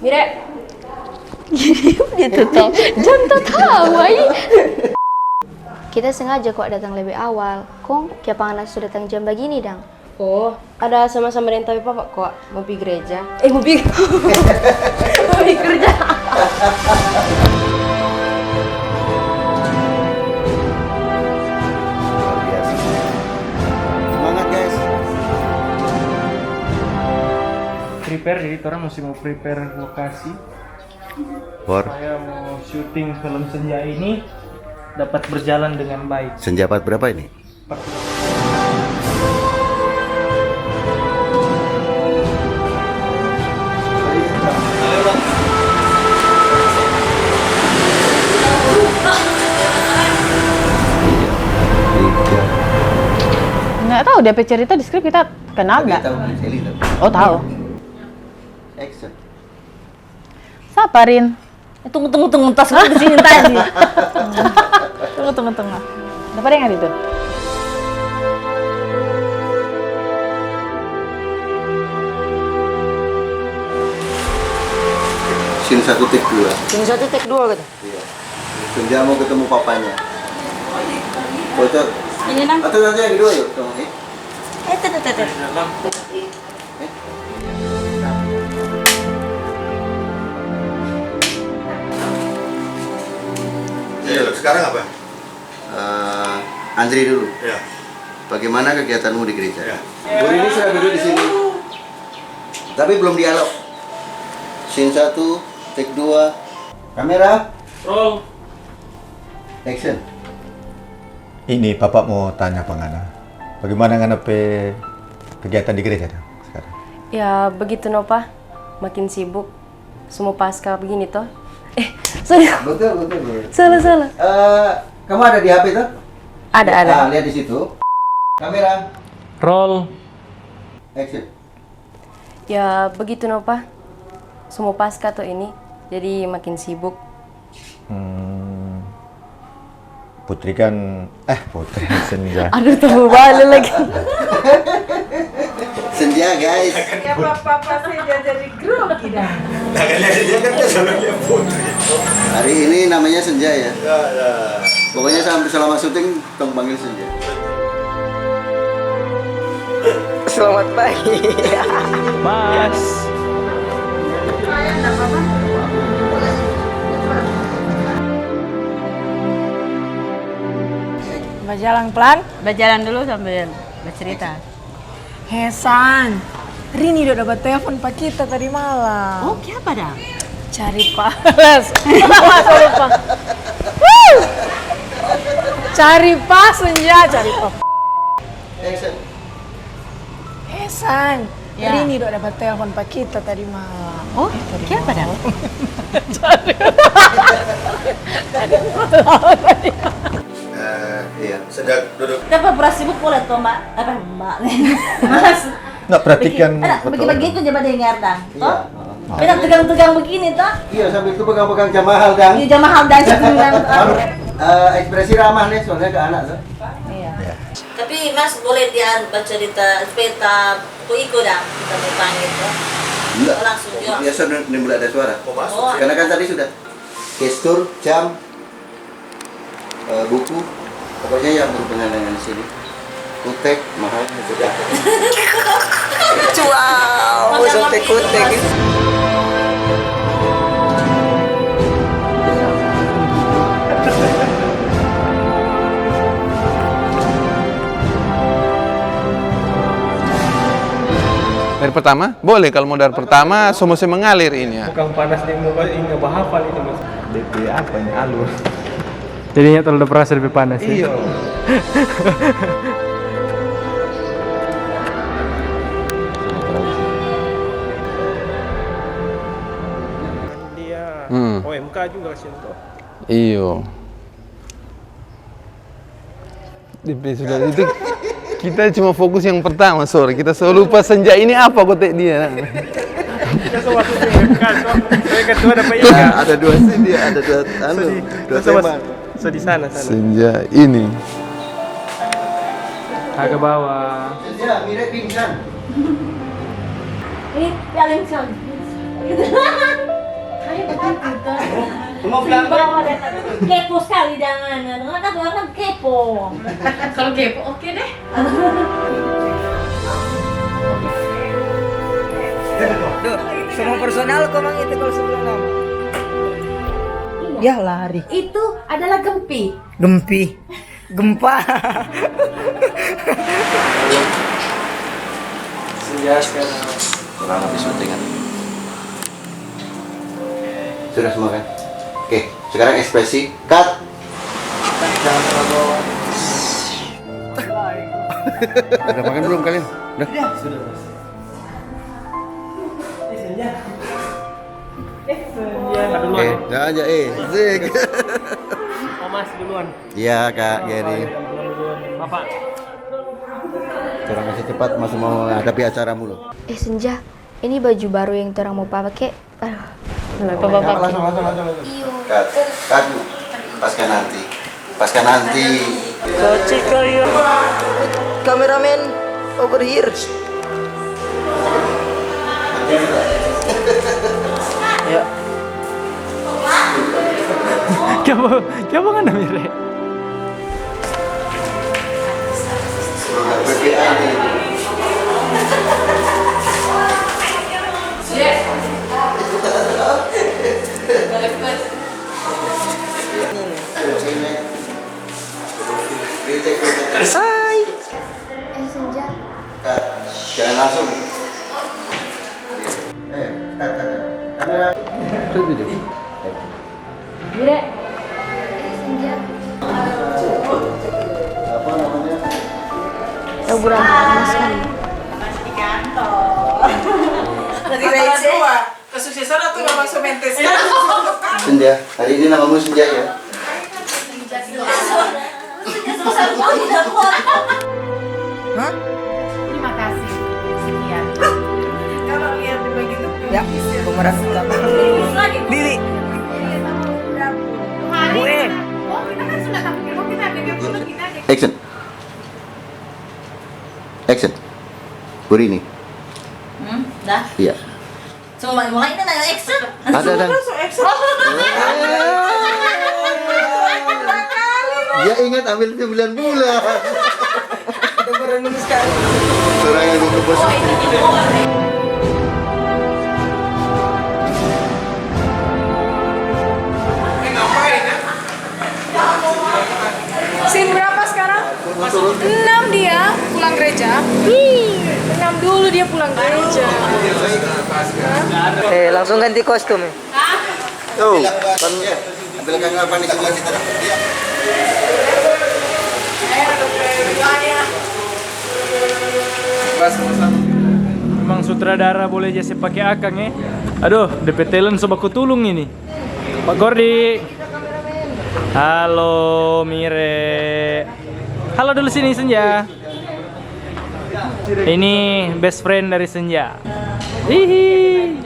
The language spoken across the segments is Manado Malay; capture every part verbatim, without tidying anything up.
Mire. Dia tuh tahu. Jangan tahu, ai. Kita sengaja kok datang lebih awal. Kong, kiapa ngana su datang jam bagini dang? Oh, ada sama-sama deng tapi papa kok. Mau pi gereja. Eh, mau pi, mau pi kerja. Luar biasa. Semangat, guys. Prepare, jadi torang masih mau prepare lokasi. Supaya mau syuting film Senja ini dapat berjalan dengan baik. Senja part berapa ini? Nggak tahu, dia pe cerita di skrip kita kenal nggak? Tapi tahu Sally, tapi. Oh, tahu. Action. Sapa, Rin? Eh, tunggu, tunggu, tunggu. Tas gua di sini tadi. Tunggu, tunggu, tunggu. Ada apa dengan itu? Scene satu, take dua. Scene satu, take dua, kata? Iya. Senja mau ketemu papanya. Bocor. Ini, Nang. Atau nanti yang kedua, yuk, dong, eh. Eh, tuh, tuh, tuh, tuh. Ya, sekarang apa? Eh, Andri dulu. Ya. Bagaimana kegiatanmu di gereja? Ya. Bu Rini sudah duduk di sini. Tapi belum dialog. Scene satu, take dua. Kamera. Roll. Action. Ini, papa mo tanya pa ngana. Bagimana ngana pe kegiatan di gereja dang skarang? Ya, begitu no, Pa. Makin sibuk. Semua Paskah begini, to. Eh, sorry. Betul, betul, betul. Salah, salah. Eh, kamu ada di H P, to? Ada, ada. Ah, lihat di situ. Kamera. Roll. Action. Ya, begitu no, Pa. Semua Paskah to ini, jadi makin sibuk. Hmm. Putri kan, eh, Putri, Senja. Aduh, tunggu bale lagi. Senja, guys. Ya, papa, papa saya jadi grogi dah. Nah, kan dia, dia kan dia selalu dia Putri. Hari ini namanya Senja, ya? Ya, ya. Pokoknya sampai selama syuting, tong panggil Senja. Selamat pagi. Mas. Bajalang plan? Bajalang dulu sambil bercerita. Hesan, Rini do da batelfon pa kita tadi malam. Oh, kiapa dang? Cari pa-, so lupa. Wuh! Cari pa Senja, cari pa. Action. Hesan, ya. Rini do da batelfon pa kita tadi malam. Oh, eh, tadi kiapa dang? Malam. Cari. Eh, iya. Sedang duduk. Kita pura-pura sibuk boleh toh, Mbak? Apa, Mbak? Mas. Nggak perhatikan. Bagi-, ada, betul. Bagi-bagi itu coba dengar, dang. Iya, toh? Heeh. Kita tegang-tegang begini, toh? Iya, sambil itu pegang-pegang jam mahal, dang. Iya, jam mahal, dang, jam mahal, dang. Baru, eh, ekspresi ramah nih, soalnya ke anak, tuh. Iya. Iya. Tapi, Mas, boleh dia bacerita, peta, ko iko, dang, kita mau panggil, toh? Enggak. Langsung, iya. Biasa, ni mulai ada suara. Oh, masuk. Oh. Karena kan tadi sudah gestur, jam, eh, buku, pokoknya yang berhubungan dengan sini. Kutek, mahal, sudah. Wow, sampai kutek. Dari pertama? Boleh, kalau mau dari pertama, semua saya mengalir ini ya. Bukan panas deng mau ba-, ini bahafal itu, Mas. D P apa ini? Alur. Jadinya terlalu terasa lebih panas, ya? Iya. Dia Hmm. O M K juga, kasihan tuh. Iyo. Depe sudah itu, kita cuma fokus yang pertama, sorry. Kita selalu lupa Senja ini apa kote dia. Kita semua syuting M K, so, saya ketua dapat Iya, ikan. Ada dua scene dia, ada dua, anu, Sedih. Dua Kita semua tema. So di sana, sana. Senja ini. Agak bawah. Senja, mirip pingsan. Ini paling pingsan. Gitu. Mau bilang apa? Kepo sekali dengan, dengan kan orang kan kepo. Kalau kepo, oke deh. Duh, semua personal kok mang itu kalau sebelum nama. Ya lari. Itu adalah gempi. Gempi. Gempa. Senja sekarang. Kurang habis syutingan. Sudah semua kan? Oke, sekarang ekspresi. Cut. Udah makan belum kalian? Udah? Sudah, Mas. Eh, senja. Eh, senja. Oke, duluan. Dah aja, eh. Zik. Thomas duluan. Iya, Kak Geri. Bapak. Orang masih cepat, masih mau hadapi acara mulu. Eh, Senja, ini baju baru yang torang mau pake. Aduh, lupa bawa pake. Langsung, langsung, langsung, langsung. Iyo. Cut, cut. Paskan nanti. Paskan nanti. Kameramen over here. Ya. Coba, coba kan, Mire? Hai. Eh, Senja. Kak, jangan langsung. Eh, Kak, Kak, Kak. Kamera. Itu dia. Mire. Eh, Senja. Apa namanya? Taburan panas kan? Masih di kantor. Tadi receh. Kesuksesan atau memang sementes? Senja, hari ini namamu Senja ya? Hah? Terima kasih. Sekian. Kalau lihat begitu, ya, pemeran utama. Lagi. Diri. Gue. Oh, kita kan sudah tampil. Oh, kita ada, kita ada. Action. Action. Burini. Hmm, dah. Iya. Cuma mulai ini nanya action. Ada, ada. Langsung action. Dia ingat ambil sembilan bulan. Itu baru lulus kan. Orang yang gue kebos. Scene berapa sekarang? Enam dia pulang gereja. Enam dulu dia pulang gereja. Eh, langsung ganti kostum. Tuh, kan. Memang sutradara boleh ja se pake akang, eh. Aduh, depe talent so baku tulung ini. Pak Gordi. Halo, Mire. Halo dulu sini, Senja. Ini best friend dari Senja. Hihi.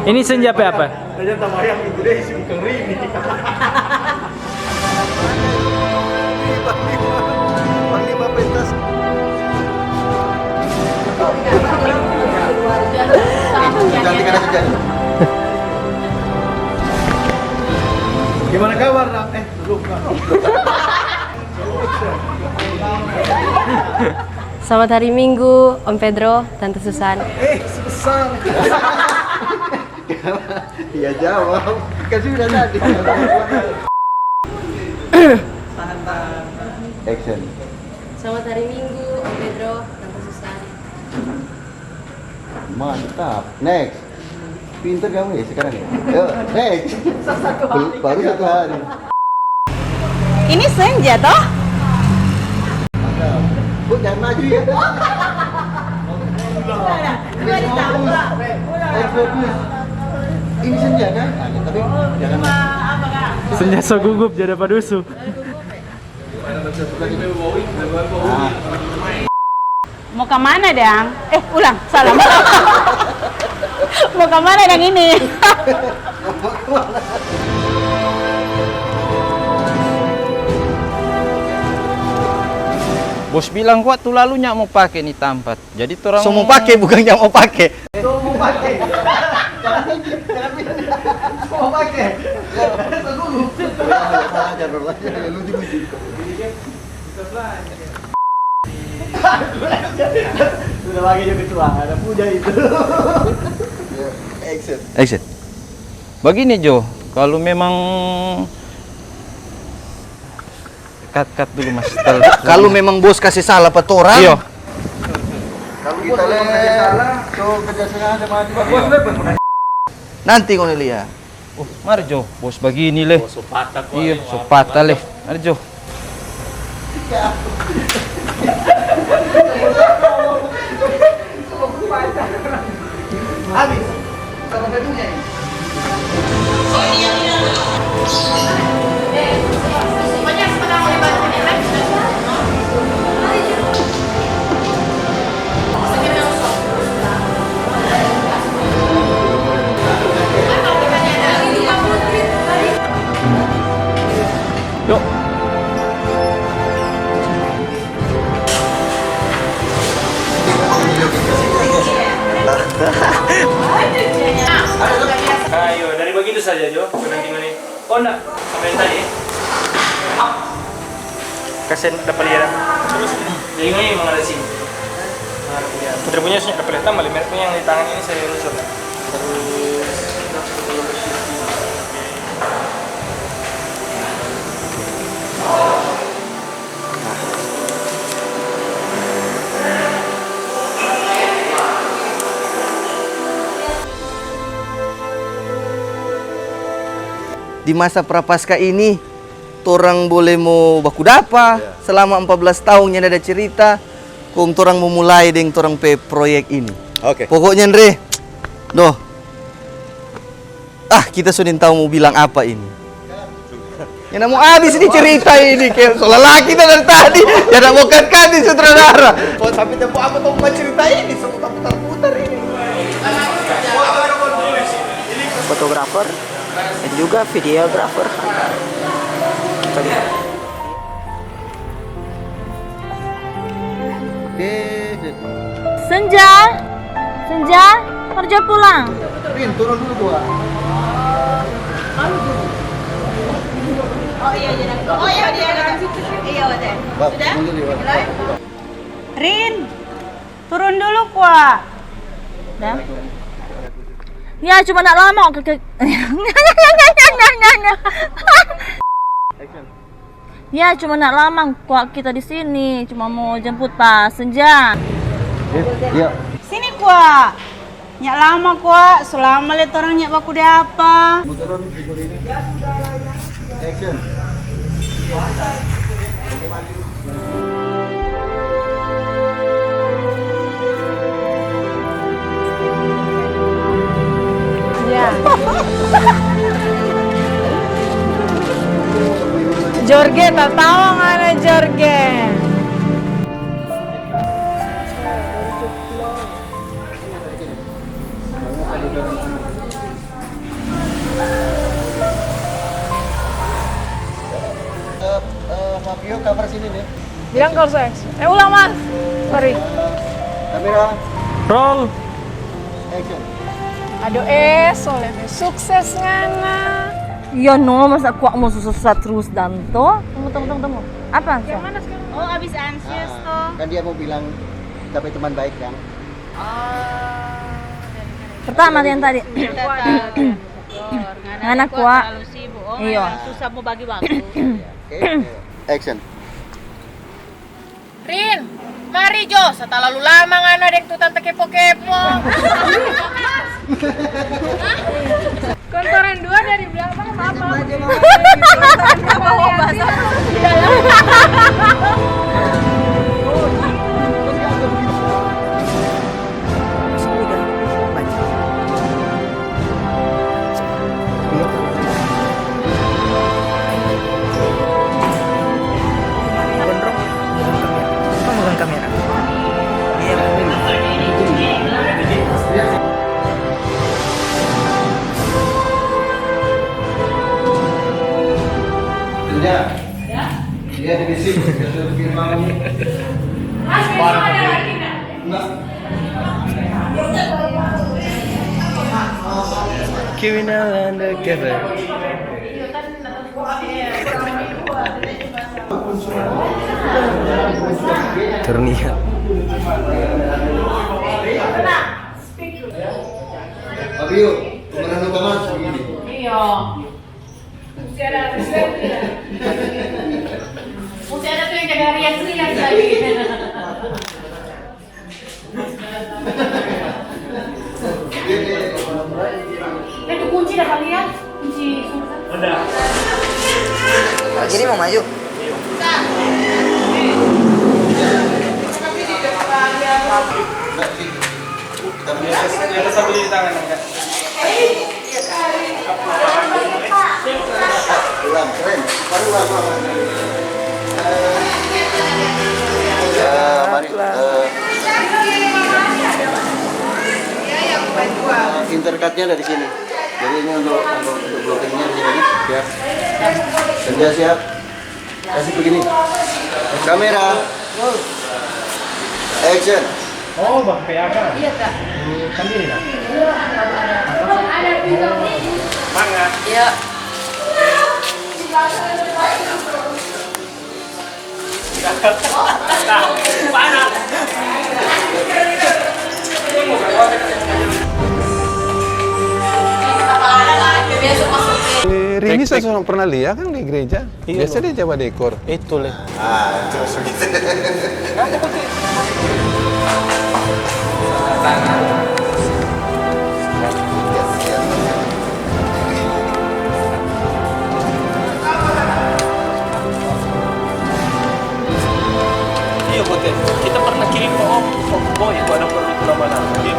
Ini Senja pe apa? Gimana kabar, Nak? Eh, belum, Kak. Selamat hari Minggu, Om Pedro, Tante Susan. Eh, sebesar. Iya, jawab. Kan sudah tadi. Action. Selamat hari Minggu, Om Pedro, Tante Susan. Mantap. Next. Pinter kamu ya sekarang ya. Yuk, next. Bel-, baru satu hari. Ini Senja, toh? Mantap. Bu, jangan maju ya. Fokus. Fokus. Ini Senja kan? Ada, tapi jangan. Senja so gugup jadi padusu. Mau ka mana, dang? Eh, ulang, salah. Mau ka mana, dang, ini? Bos bilang kwa tu lalu nya mo pake ni tampa. Jadi torang so mo pake, bukang nya mo pake. So mo pake. Mau pake? Tergugup. Ajar dulu, ajar, lucu-lucu. Sudah lagi jo ketua, ada puja itu. Action. Action. Bagini jo, kalu memang cut, cut dulu, Mas. Kalu memang bos kase salah pa torang. Iyo. Kalu kita le, so kerja sengaja mati. Nanti ngoni lia. Oh, mari jo, bos bagini le. Oh, so patah ko. Iyo, so patah le. Mari jo. Habis. Sama dunia ini. Yuk. Ayo, dari begitu saja, Jo. Bukan nanti ngoni. Oh, enggak. Sampai tadi. Kasian dapat lihat. Terus, jadi ngoni mengenai sini. Putri punya sudah dapat lihat, tambah lihat punya yang di tangan ini saya lusur. Terus, di masa Prapaskah ini, torang bole mo bakudapa. Iya. Selama empat belas tahun nyanda ada cerita, kong torang mo mulai deng torang pe proyek ini. Oke. Pokoknya, Andre, doh, ah, kita so nintau mo bilang apa ini. Nyanda mo abis ni cerita ini, kayak so lalaki dari tadi, nyanda mo kat-kat ni, sutradara. Oh, sampai tempo apa tong buat cerita ini, so putar-putar ini. Fotografer dan juga videografer. Kita lihat. Oke, sip. Senja, Senja, kerja pulang. Rin, turun dulu, Dua. Oh iya, iya. Oh iya, iya, iya. Iya, Wate. Bab, sudah? Mundur, Iwan. Mulai? Rin, turun dulu, kwa. Dah. Ya, cuma nak lama ke, ke. Action. Ya, cuma nak lama kwa kita di sini, cuma mo jemput pa Senja. Iya. Sini kwa. Nyak lama kwa, so lama le torang nyak bakudapa. Action. Ya. Jorge, tatawa ngana, Jorge. Eh, eh, Fabio, cover sini nih. Bilang kalau saya. Eh, ulang, Mas. Sorry. Kamera. Roll. Action. Aduh, eh, soleh deh. Sukses ngana. Iya no, masa kwa mo susah-susah terus dan to? Tunggu, tunggu, tunggu, tunggu. Apa? Yang mana sekarang? Oh, abis anxious to. Kan dia mau bilang kita pe teman baik kan? Pertama yang tadi. Ngana kwa. Terlalu sibuk. Oh, iyo. Ngana susah mo bagi waktu. Oke. Action. Rin, mari jo, so talalu lama ngana deng tu tanta kepo-kepo. Kontoran dua dari belakang, maaf, maaf. Kontoran dua, lihat. Gondrong, megang kamera. Apa megang kamera? Iya. Sudah. Ya? Dia ada di sini. Sudah, sudah bikin malam. Parah. Enggak. Criminal undercover. Terniat. Fabio, pemeran utama begini. Iya. Masih ada, masih ada tuh yang jaga rias-rias lagi. Itu kunci dapat lihat, kunci surga. Pak Giri mau maju? Kita biasa, biasa sambil di tangan, Kak. Ulang, keren. Baru ulang, ulang. Ya, mari, eh, intercutnya dari sini. Jadi ini untuk, untuk, untuk blockingnya di sini. Ya. Kerja siap. Kasih begini. Kamera. Action. Oh, bah, P A K. Iya, Kak. Sendiri, Kak? Iya, ada. Semangat. Iya. Panas. Eh, Rini, saya pernah lihat kan di gereja. Iya, biasa dia coba dekor. Itu, le. Ah, terus begitu. Iya, Bote. Kita pernah kirim ke Om, Om Boy, gua ada perlu nama-nama. Iya.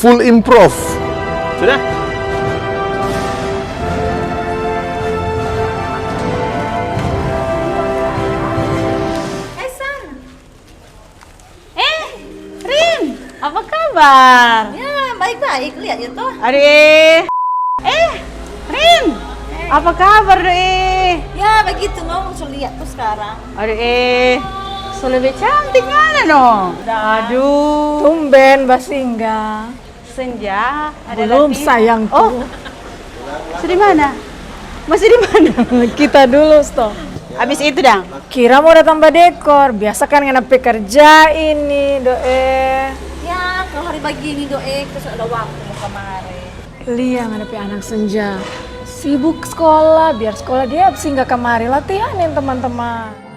Full improv. Sudah? Eh, San. Eh, Rin, apa kabar? Ya, baik-baik, lihat itu. Aduh, eh. Eh, Rin, apa kabar, doi? Ya, begitu, no, muncul lihat tuh sekarang. Aduh, eh. So lebih cantik mana, no? Udah. Aduh. Tumben, basingga. Senja, ada. Belum, latihan, sayangku. Oh, masih di mana? Masih di mana? Kita dulu, stop. Abis itu, dang? Kira mau datang badekor. Biasa kan ngana pe kerja ini, doe. Ya, kalau hari begini, doe, kita sudah ada waktu mau kamari. Lia ngana pe anak senja. Sibuk sekolah, biar sekolah dia abis singgah kamari latihan deng teman-teman.